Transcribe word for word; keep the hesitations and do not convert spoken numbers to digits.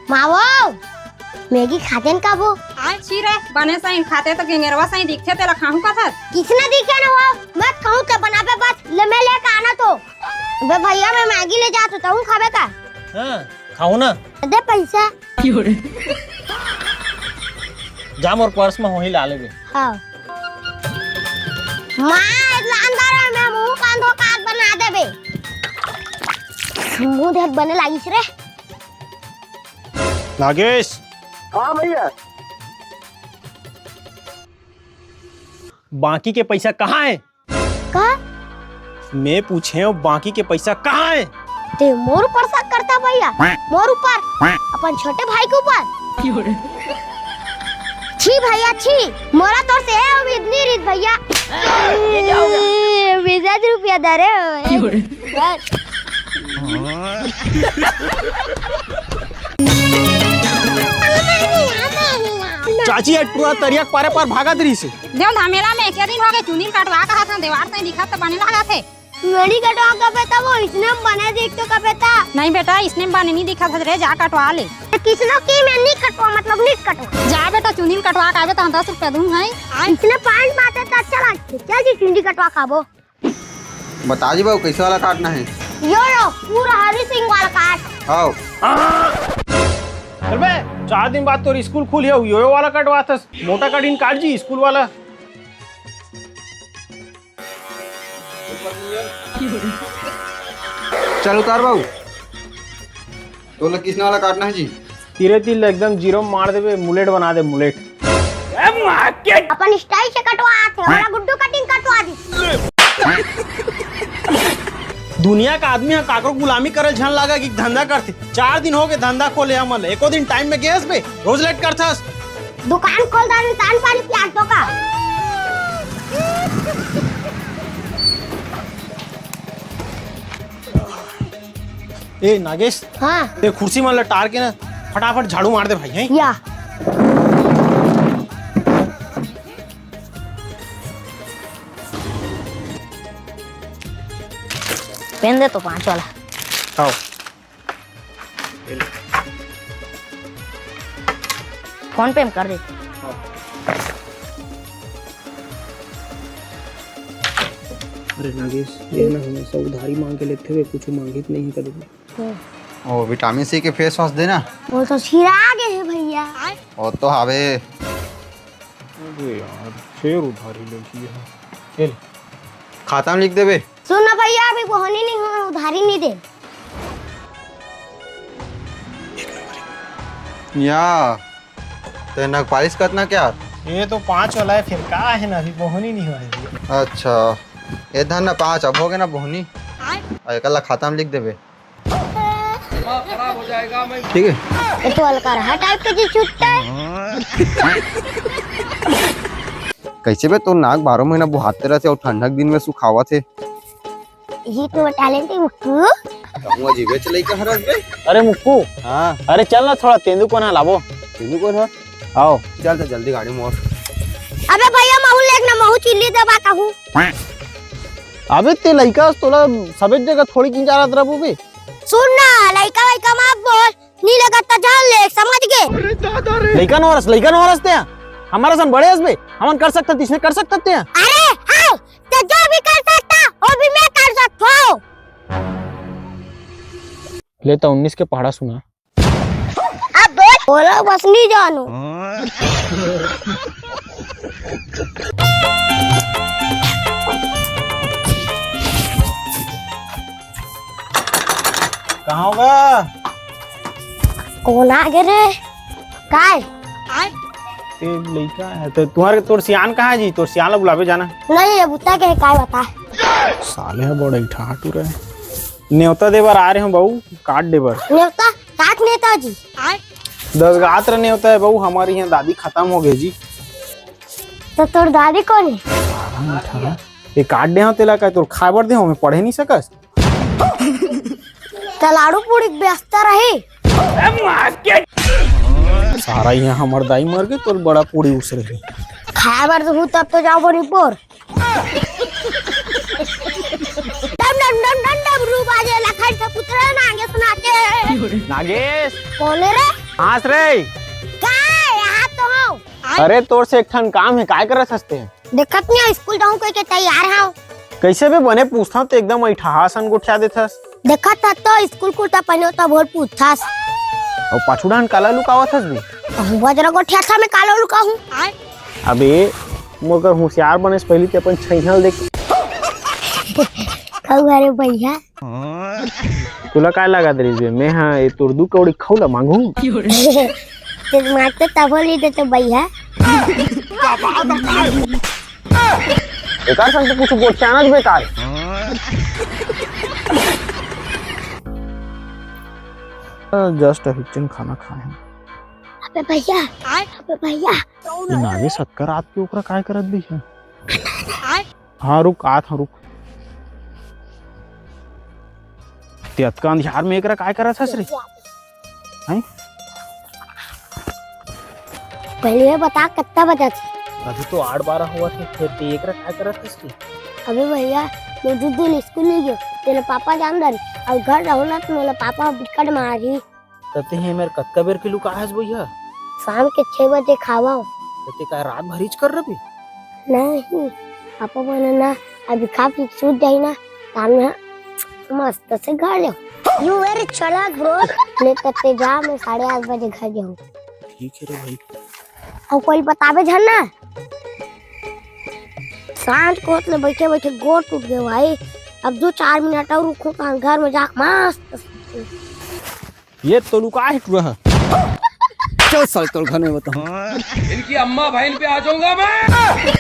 मावो, मैगी खातेन का वो? आय छी रे, बने सही खाते तो गेंगेरवा सही दिखथे, तेला खाहूं का था? किसने दिखे ना वो? मत खाहूं तो बनाबे बस, ले मैं लेके आना तो। बे भैया, मैं मैगी ले जात हूं, तहूं खाबे का? हां, खाहूं ना। दे पैसा। जा मोर पर्स में होही ला लेबे। हां। मां, इतना अंदर है, मैं मुंह कांधो काट बना देबे। मुंह देख बने लागिस रे। नागेश। हां भैया। बाकी के पैसा कहां है? का? मैं पूछे हूं, बाकी के पैसा कहां है? ते मोर ऊपर शक करता भैया, मोर ऊपर, अपन छोटे भाई के ऊपर। छी भैया छी, मोला तोर से ए उम्मीद नहीं रहिस भैया। बीस हजार रुपया दे रे। चाची, ये टुरा तरिया के पारे पार भागत रहिस हे। देव धामेला में एके दिन हो गए, चुनी कटवा कहत हन, देवार तई दिखत त बने लागत हे। मेरी कटवा का बेटा, वो इसने बने देख तो का बेटा। नहीं बेटा, इसने बने नहीं दिखत हस रे, जा कटवा ले। तो किसनो की मैं नहीं कटवा, मतलब नहीं कटवा। जा बेटा, चुनी कटवा का बेटा, दस रुपया दूं है। इसने पांच बात है तो अच्छा लगते। चल जी, चुनी कटवा खाबो। बता जी बाबू, कैसे वाला काटना है? यो, यो, पूरा हरी सिंह वाला काट। आओ। चल बे, चार दिन बाद तोर स्कूल खुल, यो, यो वाला कटवा थस। मोटा कटिंग काट जी, स्कूल वाला। चल उतार बाबू। तोला किसने वाला काटना है जी? तीरे तीर ले एकदम जीरो मार देबे, मुलेट बना दे, मुलेट। अपन स्टाइल से कटवा आथे, ओला गुड्डू कटिंग कटवा दी। दुनिया का आदमी ह काकरो गुलामी करे झन लागा कि धंधा करथे। चार दिन हो गए धंधा खोले हमन, एको दिन टाइम में गेस बे, रोज लेट करथस। दुकान खोल दान, तान पानी पियान तो का। ए नागेश, हाँ। ए कुर्सी मन ल टार के ना फटाफट झाड़ू मार दे भाई, हैं? या। पेन दे तो पाँच वाला। खाओ। फोन पे में कर दे। अरे नागेश, ये ना हमेशा उधारी मांग के लेते हुए कुछ मांगित नहीं है कभी भी। ओ, विटामिन सी के फेस वॉश देना। वो तो छिरा गए है भैया। वो तो हावे। अरे यार, फिर उधारी ले लिए है। ये ले। खाता में लिख देबे। सुन ना भैया, अभी बोहनी नहीं हो, उधारी नहीं दे। या, ते नग पालिश कतना क्या? ये तो पाँच वाला है, फिर का है ना, अभी बोहनी नहीं हुआ है। अच्छा, ये धन ना पाँच, अब हो गए ना बोहनी। और एकला खाता में लिख देबे। ठीक है। ये तो हल्का रहा टाइप के जी छुट्टा है। कैसे बे, तो नाक बारह महीना बुहाते रहते और ठंडक दिन में सुखावत है। ये तो टैलेंट है मुक्कू। कहूँ अजीबे चलाई का हरस बे। अरे मुक्कू। हाँ। अरे चल ना, थोड़ा तेंदू कोन ह लाबो। तेंदू कोन ह? आओ। चल तो जल्दी गाड़ी मोड़। अबे भैया, महू लेक ना, महू चिल्ली दबा कहूँ। अबे ते लइका, तोला सबे जगह थोड़ी किंजारत रहबो बे। सुन ना, लइका वइका मत बोल, नी लगत त जान ले, समझ गे? लइका नोरस, लइका नोरस ते, हमारा सन बड़े हस बे, हमन कर सकत, इसने कर सकत ते। अरे, हाँ, ते जो भी कर सकता, वो भी मैं कर सकता हूँ। ले तो उन्नीस के पहाड़ा सुना। अबे बोला बस नहीं जानू। कहाँ होगा? कौन आ गए रे? काय? ते लइका है तो तुम्हारे, तोर सियान कहाँ है जी? तोर सियान ला बुलावे जाना। नहीं, ये बुता के काय बता। साले है बड़ा इठा टूरा है। नेवता दे बर आ रहे हो बाबू, काट दे बर। नेवता? काट नेता जी। दस गात्र नेवता है बाबू, हमारे यहाँ दादी खत्म हो गई जी। तो तोर दादी कौन है? ये काट दे हो तेला का, तोर खाए बर दे हो, मैं पढ़े नहीं सकस। कलाड़ू पूरी व्यस्त रही। सारा यहाँ हमर दाई मर गए, तोर बड़ा पूरी उसरे। खाए बर तो हूँ, तब तो जाओ बनी पोर। डम डम डम डम डम रू बाजे लखन से पुत्र नागेश नाचे। नागेश। कौन है रे? हाँस रे। का? यहाँ तो हूँ। अरे, तोर से एक ठन काम हे, काय करत हस ते? देखत नहीं, स्कूल जाऊँ कह के तैयार हूँ। कैसे बे, बने पूछता हूँ तो एकदम अइठहा असन गोठिया देथस। देखत हस तो स्कूल कुर्ता पहने होता भोर पूछथस। अउ पाछू डाहन काला लुकावत हस बे? अहूँ बजरा गोठिया था, मैं काला लुकाहूँ। अबे, मोकर होशियार बने से पहली ते अपन छैहल देख। कहू अरे भैया। तोला काय लागत रहिस बे, मैं हा ए तोर दू कौड़ी खौला मांगू? ते मारते तभो नहीं देते भैया। एकर संग तो कुछ गोठियाना बेकार। Just अभी खाना खाए हन। अबे भैया, अबे भैया। ये नागेश अतका रात के ओकरा काय करत भी है? हाँ, रुक, आत हाँ, रुक। ते अतका अंधियार में एकरा काय करत हस रे? हैं? पहले ये बता, कितना बजा थे? अभी तो आठ बारह हुआ थे, फिर ते एकरा काय करत हस रे? अबे भैया, मैं दो दिन स्कूल नहीं गयो, तेरे पापा जान दन, और घर रहो ना तो मेरे पापा बिकट मारी। त तें एमेर कतका बेर के लुकाहस भैया? शाम के छह बजे खावा। त तें का रात भर इच कर रबे? नहीं, पापा मन ना अभी खा पी के सूत जाही ना, शाम में मस्त से घर जाओ। You very चालाक bro। नहीं तो ते जा, मैं साढ़े आठ बजे घर जाऊँ। ठीक है रे भाई। और कोई बतावे झन ना। सांझ के होत ले बैठे बैठे गोड़ टूट गए भाई। अब दो चार मिनट और रुकूं तो घर में जाके मस्त। ये तो लुका है टुरा। चल साले, तोर घर में बताऊं। इनकी अम्मा बहन पे आ जाऊंगा मैं।